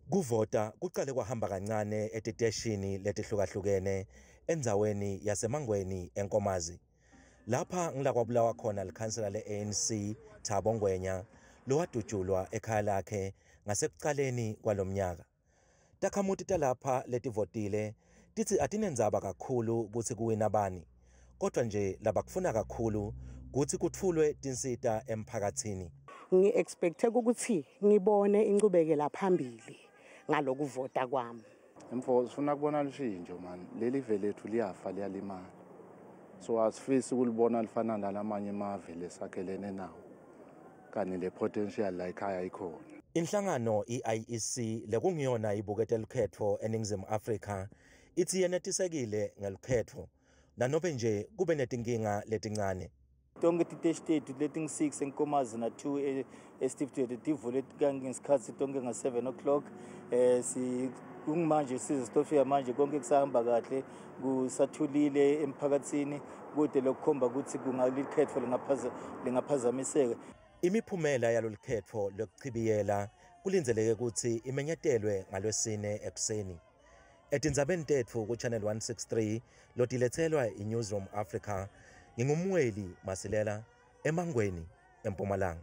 Kuvota kucale kwahamba kancane etiteshini letihlukahlukene endzaweni yaseMangweni eNkomazi. Lapha ngila kwabulawa khona likhansela le-ANC Thabo Ngwenya lowadutshulwa ekhaya lakhe ngasekucaleni kwalomnyaka. Takhamuti talapha letivotile titsi atinendzaba kakhulu kutsi kuwina bani, kodwa nje labakufuna kakhulu kutsi kutfulwe tinsita emphakatsini. Ngi-expecte ukuthi ngibone inchubekela phambili ngalokuvota kwami. Mfo, sifuna kubona lushintsho mani. Leli live lethu liyafa, liyalimala. So asifisi ukulibona lifana nalamanye emave lesakhelene nawo. Kani le potential la ekhaya ikhona. Inhlangano i-IEC lekungiyona ibukete lukhetfo eNingizimu Afrika itsi yenetisekile ngelukhetfo nanobe nje kube netinkinga letincane. Tonke titeshi tethu letingu-6 eNkomazi na-2 eSteve tivule ngesikhathi tonke nga-7 o'clock. Si kungimanje size sitofika manje konke kusahamba kahle, kusathulile emphakathini, kude lokukhomba ukuthi kungalikhetfo lingaphazamiseka. Imiphumela yalolukhetfo lwekuchibiyela kulindzeleke kutsi imenyetelwe ngalwesine ekuseni. Etindzabeni tetfu ku-Channel 163 lotiletselwa i-Newsroom Africa, ngingumweli Masilela eMangweni, eMpumalanga.